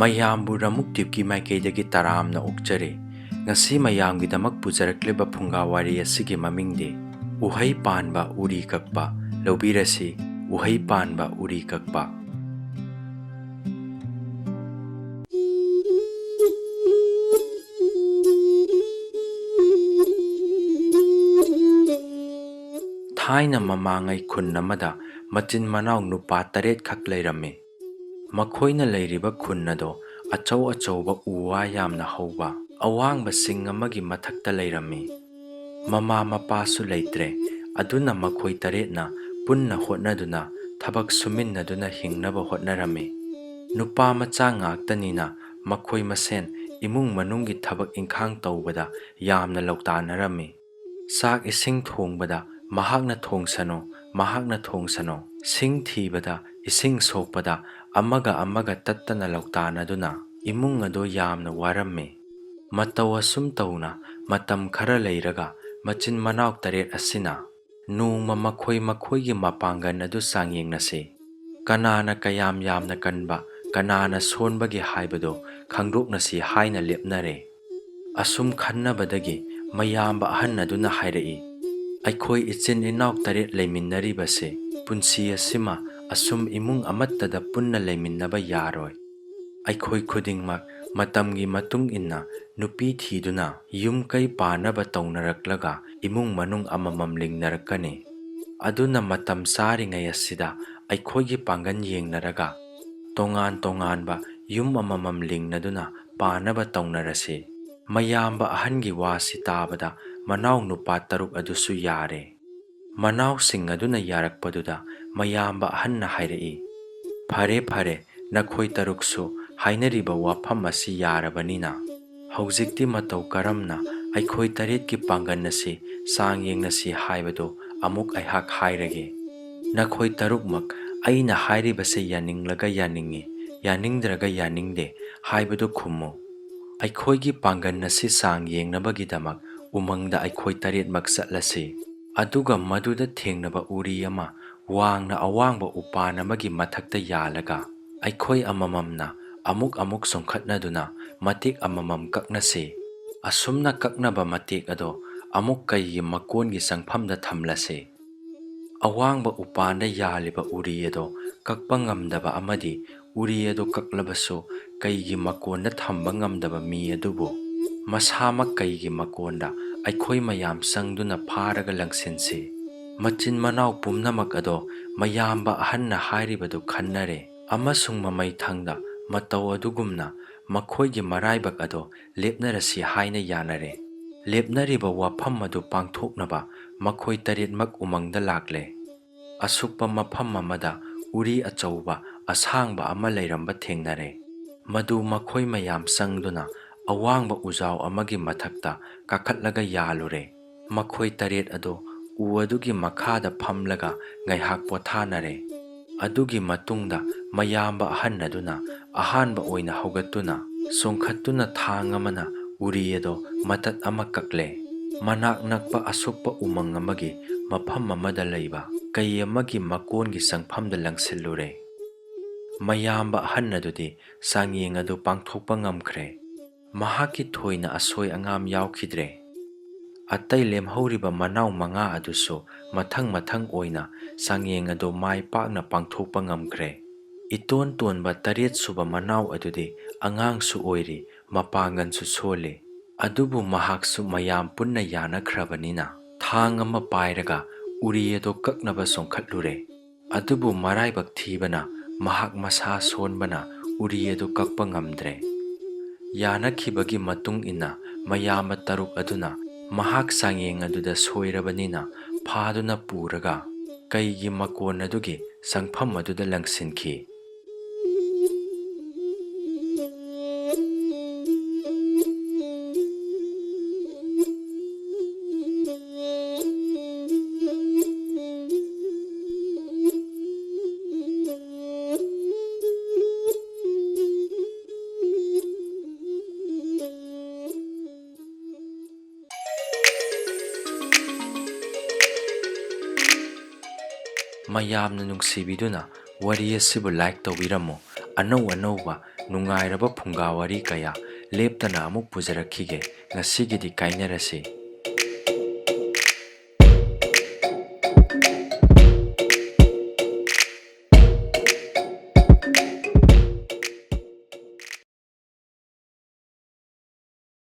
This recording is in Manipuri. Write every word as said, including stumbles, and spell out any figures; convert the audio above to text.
ꯃꯌꯥꯝꯕꯨ ꯔꯃꯨꯛ ꯇꯤꯞꯀꯤ ꯃꯥꯏꯀꯩꯗꯒꯤ ꯇꯔꯥꯝꯅ ꯑꯣꯛꯆꯔꯤ꯫ ꯉꯁꯤ ꯃꯌꯥꯝꯒꯤꯗꯃꯛ ꯄꯨꯖꯔꯛꯂꯤꯕ ꯐꯨꯡꯒꯥ ꯋꯥꯔꯤ ꯑꯁꯤꯒꯤ ꯃꯃꯤꯡꯗꯤ ꯎꯍꯩ ꯄꯥꯟꯕ ꯎꯔꯤ ꯀꯛꯄ꯫ ꯂꯧꯕꯤꯔꯁꯤ, ꯎꯍꯩ ꯄꯥꯟꯕ ꯎꯔꯤ ꯀꯛꯄ꯫ ꯊꯥꯏꯅ ꯃꯃꯥꯡꯉꯩ ꯈꯨꯟ ꯑꯃꯗ ꯃꯆꯤꯟ ꯃꯅꯥꯎ ꯅꯨꯄꯥ ꯇꯔꯦꯠꯈꯛ ꯂꯩꯔꯝꯃꯤ꯫ ꯃꯈꯣꯏꯅ ꯂꯩꯔꯤꯕ ꯈꯨꯟ ꯑꯗꯣ ꯑꯆꯧ ꯑꯆꯧꯕ ꯎ ꯋꯥ ꯌꯥꯝꯅ ꯍꯧꯕ ꯑꯋꯥꯡꯕ ꯆꯤꯡ ꯑꯃꯒꯤ ꯃꯊꯛꯇ ꯂꯩꯔꯝꯃꯤ꯫ ꯃꯃꯥ ꯃꯄꯥꯁꯨ ꯂꯩꯇ꯭ꯔꯦ, ꯑꯗꯨꯅ ꯃꯈꯣꯏ ꯇꯔꯦꯠꯅ ꯄꯨꯟꯅ ꯍꯣꯠꯅꯗꯨꯅ ꯊꯕꯛ ꯁꯨꯃꯤꯟꯅꯗꯨꯅ ꯍꯤꯡꯅꯕ ꯍꯣꯠꯅꯔꯝꯃꯤ꯫ ꯅꯨꯄꯥ ꯃꯆꯥ ꯉꯥꯛꯇꯅꯤꯅ ꯃꯈꯣꯏ ꯃꯁꯦꯟ ꯏꯃꯨꯡ ꯃꯅꯨꯡꯒꯤ ꯊꯕꯛ ꯏꯪꯈꯥꯡ ꯇꯧꯕꯗ ꯌꯥꯝꯅ ꯂꯧꯇꯥꯅꯔꯝꯃꯤ꯫ ꯆꯥꯛ ꯏꯁꯤꯡ ꯊꯣꯡꯕꯗ ꯃꯍꯥꯛꯅ ꯊꯣꯡꯁꯅꯨ, ꯃꯍꯥꯛꯅ ꯊꯣꯡꯁꯅꯨ, ꯁꯤꯡ ꯊꯤꯕꯗ, ꯏꯁꯤꯡ ꯁꯣꯛꯄꯗ ꯑꯃꯒ ꯑꯃꯒ ꯇꯠꯇꯅ ꯂꯧꯇꯥꯅꯗꯨꯅ ꯏꯃꯨꯡ ꯑꯗꯨ ꯌꯥꯝꯅ ꯋꯥꯔꯝꯃꯤ꯫ ꯃꯇꯧ ꯑꯁꯨꯝ ꯇꯧꯅ ꯃꯇꯝ ꯈꯔ ꯂꯩꯔꯒ ꯃꯆꯤꯟ ꯃꯅꯥꯎ ꯇꯔꯦꯠ ꯑꯁꯤꯅ ꯅꯣꯡꯃ ꯃꯈꯣꯏ ꯃꯈꯣꯏꯒꯤ ꯃꯄꯥꯡꯒꯜ ꯑꯗꯨ ꯆꯥꯡꯌꯦꯡꯅꯁꯤ꯫ ꯀꯅꯥꯅ ꯀꯌꯥꯝ ꯌꯥꯝꯅ ꯀꯟꯕ, ꯀꯅꯥꯅ ꯁꯣꯟꯕꯒꯦ ꯍꯥꯏꯕꯗꯨ ꯈꯪꯗꯣꯛꯅꯁꯤ ꯍꯥꯏꯅ ꯂꯦꯞꯅꯔꯦ꯫ ꯑꯁꯨꯝ ꯈꯟꯅꯕꯗꯒꯤ ꯃꯌꯥꯝꯕ ꯑꯍꯟ ꯑꯗꯨꯅ ꯍꯥꯏꯔꯛꯏ, "ꯑꯩꯈꯣꯏ ꯏꯆꯤꯟ ꯏꯅꯥꯎ ꯇꯔꯦꯠ ꯂꯩꯃꯤꯟꯅꯔꯤꯕꯁꯦ ꯄꯨꯟꯁꯤ ꯑꯁꯤꯃ ꯑꯁꯨꯝ ꯏꯃꯨꯡ ꯑꯃꯠꯇꯗ ꯄꯨꯟꯅ ꯂꯩꯃꯤꯟꯅꯕ ꯌꯥꯔꯣꯏ꯫ ꯑꯩꯈꯣꯏ ꯈꯨꯗꯤꯡꯃꯛ ꯃꯇꯝꯒꯤ ꯃꯇꯨꯡ ꯏꯟꯅ ꯅꯨꯄꯤ ꯊꯤꯗꯨꯅ ꯌꯨꯝ ꯀꯩ ꯄꯥꯟꯅꯕ ꯇꯧꯅꯔꯛꯂꯒ ꯏꯃꯨꯡ ꯃꯅꯨꯡ ꯑꯃꯃꯝ ꯂꯤꯡꯅꯔꯛꯀꯅꯤ꯫ ꯑꯗꯨꯅ ꯃꯇꯝ ꯆꯥꯔꯤꯉꯩ ꯑꯁꯤꯗ ꯑꯩꯈꯣꯏꯒꯤ ꯄꯥꯡꯒꯜ ꯌꯦꯡꯅꯔꯒ ꯇꯣꯉꯥꯟ ꯇꯣꯉꯥꯟꯕ ꯌꯨꯝ ꯑꯃꯃꯝ ꯂꯤꯡꯅꯗꯨꯅ ꯄꯥꯟꯅꯕ ꯇꯧꯅꯔꯁꯤ꯫" ꯃꯌꯥꯝꯕ ꯑꯍꯟꯒꯤ ꯋꯥꯁꯤ ꯇꯥꯕꯗ ꯃꯅꯥꯎ ꯅꯨꯄꯥ ꯇꯔꯨꯛ ꯑꯗꯨꯁꯨ ꯌꯥꯔꯦ꯫ ꯃꯅꯥꯎꯁꯤꯡ ꯑꯗꯨꯅ ꯌꯥꯔꯛꯄꯗꯨꯗ ꯃꯌꯥꯝꯕ ꯑꯍꯟꯅ ꯍꯥꯏꯔꯛꯏ, "ꯐꯔꯦ, ꯐꯔꯦ, ꯅꯈꯣꯏ ꯇꯔꯨꯛꯁꯨ ꯍꯥꯏꯅꯔꯤꯕ ꯋꯥꯐꯝ ꯑꯁꯤ ꯌꯥꯔꯕꯅꯤꯅ, ꯍꯧꯖꯤꯛꯇꯤ ꯃꯇꯧ ꯀꯔꯝꯅ ꯑꯩꯈꯣꯏ ꯇꯔꯦꯠꯀꯤ ꯄꯥꯡꯒꯜ ꯑꯁꯤ ꯆꯥꯡ ꯌꯦꯡꯅꯁꯤ ꯍꯥꯏꯕꯗꯨ ꯑꯃꯨꯛ ꯑꯩꯍꯥꯛ ꯍꯥꯏꯔꯒꯦ꯫ ꯅꯈꯣꯏ ꯇꯔꯨꯛꯃꯛ ꯑꯩꯅ ꯍꯥꯏꯔꯤꯕꯁꯦ ꯌꯥꯅꯤꯡꯂꯒ ꯌꯥꯅꯤꯡꯏ, ꯌꯥꯅꯤꯡꯗ꯭ꯔꯒ ꯌꯥꯅꯤꯡꯗꯦ ꯍꯥꯏꯕꯗꯨ ꯈꯨꯝꯃꯨ꯫ ꯑꯩꯈꯣꯏꯒꯤ ꯄꯥꯡꯒꯜ ꯑꯁꯤ ꯆꯥꯡ ꯌꯦꯡꯅꯕꯒꯤꯗꯃꯛ ꯎꯃꯪꯗ ꯑꯩꯈꯣꯏ ꯇꯔꯦꯠꯃꯛ ꯆꯠꯂꯁꯤ꯫ ꯑꯗꯨꯒ ꯃꯗꯨꯗ ꯊꯦꯡꯅꯕ ꯎꯔꯤ ꯑꯃ ꯋꯥꯡꯅ ꯑꯋꯥꯡꯕ ꯎꯄꯥꯟ ꯑꯃꯒꯤ ꯃꯊꯛꯇ ꯌꯥꯜꯂꯒ ꯑꯩꯈꯣꯏ ꯑꯃꯃꯝꯅ ꯑꯃꯨꯛ ꯑꯃꯨꯛ ꯆꯣꯡꯈꯠꯅꯗꯨꯅ ꯃꯇꯦꯛ ꯑꯃꯃꯝ ꯀꯛꯅꯁꯤ꯫ ꯑꯁꯨꯝꯅ ꯀꯛꯅꯕ ꯃꯇꯦꯛ ꯑꯗꯣ ꯑꯃꯨꯛ ꯀꯩꯒꯤ ꯃꯀꯣꯟꯒꯤ ꯆꯪꯐꯝꯗ ꯊꯝꯂꯁꯤ꯫ ꯑꯋꯥꯡꯕ ꯎꯄꯥꯟꯗ ꯌꯥꯜꯂꯤꯕ ꯎꯔꯤ ꯑꯗꯣ ꯀꯛꯄ ꯉꯝꯗꯕ ꯑꯃꯗꯤ ꯎꯔꯤ ꯑꯗꯨ ꯀꯛꯂꯕꯁꯨ ꯀꯩꯒꯤ ꯃꯀꯣꯟꯗ ꯊꯝꯕ ꯉꯝꯗꯕ ꯃꯤ ꯑꯗꯨꯕꯨ ꯃꯁꯥꯃꯛ ꯀꯩꯒꯤ ꯃꯀꯣꯟꯗ ꯑꯩꯈꯣꯏ ꯃꯌꯥꯝ ꯆꯪꯗꯨꯅ ꯐꯥꯔꯒ ꯂꯪꯁꯤꯟꯁꯤ꯫ ꯃꯆꯤꯟ ꯃꯅꯥꯎ ꯄꯨꯝꯅꯃꯛ ꯑꯗꯣ ꯃꯌꯥꯝꯕ ꯑꯍꯟꯅ ꯍꯥꯏꯔꯤꯕꯗꯨ ꯈꯟꯅꯔꯦ ꯑꯃꯁꯨꯡ ꯃꯃꯩ ꯊꯪꯗ ꯃꯇꯧ ꯑꯗꯨꯒꯨꯝꯅ ꯃꯈꯣꯏꯒꯤ ꯃꯔꯥꯏꯕꯛ ꯑꯗꯣ ꯂꯦꯞꯅꯔꯁꯤ ꯍꯥꯏꯅ ꯌꯥꯅꯔꯦ꯫ ꯂꯦꯞꯅꯔꯤꯕ ꯋꯥꯐꯝ ꯑꯗꯨ ꯄꯥꯡꯊꯣꯛꯅꯕ ꯃꯈꯣꯏ ꯇꯔꯦꯠꯃꯛ ꯎꯃꯪꯗ ꯂꯥꯛꯂꯦ꯫ ꯑꯁꯨꯛꯄ ꯃꯐꯝ ꯑꯃꯗ ꯎꯔꯤ ꯑꯆꯧꯕ ꯑꯁꯥꯡꯕ ꯑꯃ ꯂꯩꯔꯝꯕ ꯊꯦꯡꯅꯔꯦ꯫ ꯃꯗꯨ ꯃꯈꯣꯏ ꯃꯌꯥꯝ ꯆꯪꯗꯨꯅ ꯑꯋꯥꯡꯕ ꯎꯖꯥꯎ ꯑꯃꯒꯤ ꯃꯊꯛꯇ ꯀꯥꯈꯠꯂꯒ ꯌꯥꯜꯂꯨꯔꯦ꯫ ꯃꯈꯣꯏ ꯇꯔꯦꯠ ꯑꯗꯨ ꯎ ꯑꯗꯨꯒꯤ ꯃꯈꯥꯗ ꯐꯝꯂꯒ ꯉꯥꯏꯍꯥꯛ ꯄꯣꯊꯥꯅꯔꯦ꯫ ꯑꯗꯨꯒꯤ ꯃꯇꯨꯡꯗ ꯃꯌꯥꯝꯕ ꯑꯍꯟ ꯑꯗꯨꯅ ꯑꯍꯥꯟꯕ ꯑꯣꯏꯅ ꯍꯧꯒꯠꯇꯨꯅ ꯆꯣꯡꯈꯠꯇꯨꯅ ꯊꯥꯡ ꯑꯃꯅ ꯎꯔꯤ ꯑꯗꯣ ꯃꯇꯠ ꯑꯃ ꯀꯛꯂꯦ꯫ ꯃꯅꯥꯛ ꯅꯛꯄ ꯑꯁꯨꯛꯄ ꯎꯃꯪ ꯑꯃꯒꯤ ꯃꯐꯝ ꯑꯃꯗ ꯂꯩꯕ ꯀꯩ ꯑꯃꯒꯤ ꯃꯀꯣꯟꯒꯤ ꯆꯪꯐꯝꯗ ꯂꯪꯁꯤꯜꯂꯨꯔꯦ꯫ ꯃꯌꯥꯝꯕ ꯑꯍꯟ ꯑꯗꯨꯗꯤ ꯆꯥꯡꯌꯦꯡ ꯑꯗꯨ ꯄꯥꯡꯊꯣꯛꯄ ꯉꯝꯈ꯭ꯔꯦ꯫ ꯃꯍꯥꯛꯀꯤ ꯊꯣꯏꯅ ꯑꯁꯣꯏ ꯑꯉꯥꯝ ꯌꯥꯎꯈꯤꯗ꯭ꯔꯦ꯫ ꯑꯇꯩ ꯂꯦꯝꯍꯧꯔꯤꯕ ꯃꯅꯥꯎ ꯃꯉꯥ ꯑꯗꯨꯁꯨ ꯃꯊꯪ ꯃꯊꯪ ꯑꯣꯏꯅ ꯆꯥꯡꯌꯦꯡ ꯑꯗꯨ ꯃꯥꯏ ꯄꯥꯛꯅ ꯄꯥꯡꯊꯣꯛꯄ ꯉꯝꯈ꯭ꯔꯦ꯫ ꯏꯇꯣꯟ ꯇꯣꯟꯕ ꯇꯔꯦꯠ ꯁꯨꯕ ꯃꯅꯥꯎ ꯑꯗꯨꯗꯤ ꯑꯉꯥꯡꯁꯨ ꯑꯣꯏꯔꯤ, ꯃꯄꯥꯡꯒꯜꯁꯨ ꯁꯣꯜꯂꯤ꯫ ꯑꯗꯨꯕꯨ ꯃꯍꯥꯛꯁꯨ ꯃꯌꯥꯝ ꯄꯨꯟꯅ ꯌꯥꯅꯈ꯭ꯔꯕꯅꯤꯅ ꯊꯥꯡ ꯑꯃ ꯄꯥꯏꯔꯒ ꯎꯔꯤ ꯑꯗꯨ ꯀꯛꯅꯕ ꯆꯣꯡꯈꯠꯂꯨꯔꯦ꯫ ꯑꯗꯨꯕꯨ ꯃꯔꯥꯏꯕꯛ ꯊꯤꯕꯅ ꯃꯍꯥꯛ ꯃꯁꯥ ꯁꯣꯟꯕꯅ ꯎꯔꯤ ꯑꯗꯨ ꯀꯛꯄ ꯉꯝꯗ꯭ꯔꯦ꯫ ꯌꯥꯅꯈꯤꯕꯒꯤ ꯃꯇꯨꯡ ꯏꯟꯅ ꯃꯌꯥꯝꯕ ꯇꯔꯨꯛ ꯑꯗꯨꯅ ꯃꯍꯥꯛ ꯆꯥꯡꯌꯦꯡ ꯑꯗꯨꯗ ꯁꯣꯏꯔꯕꯅꯤꯅ ꯐꯥꯗꯨꯅ ꯄꯨꯔꯒ ꯀꯩꯒꯤ ꯃꯀꯣꯟ ꯑꯗꯨꯒꯤ ꯆꯪꯐꯝ ꯑꯗꯨꯗ ꯂꯪꯁꯤꯟꯈꯤ꯫ ꯃꯌꯥꯝꯅ ꯅꯨꯡꯁꯤꯕꯤꯗꯨꯅ ꯋꯥꯔꯤ ꯑꯁꯤꯕꯨ like ꯇꯧꯕꯤꯔꯝꯃꯨ꯫ ꯑꯅꯧ ꯑꯅꯧꯕ ꯅꯨꯡꯉꯥꯏꯔꯕ ꯐꯨꯡꯒꯥ ꯋꯥꯔꯤ ꯀꯌꯥ ꯂꯦꯞꯇꯅ ꯑꯃꯨꯛ ꯄꯨꯖꯔꯛꯈꯤꯒꯦ꯫ ꯉꯁꯤꯒꯤꯗꯤ ꯀꯥꯏꯅꯔꯁꯤ꯫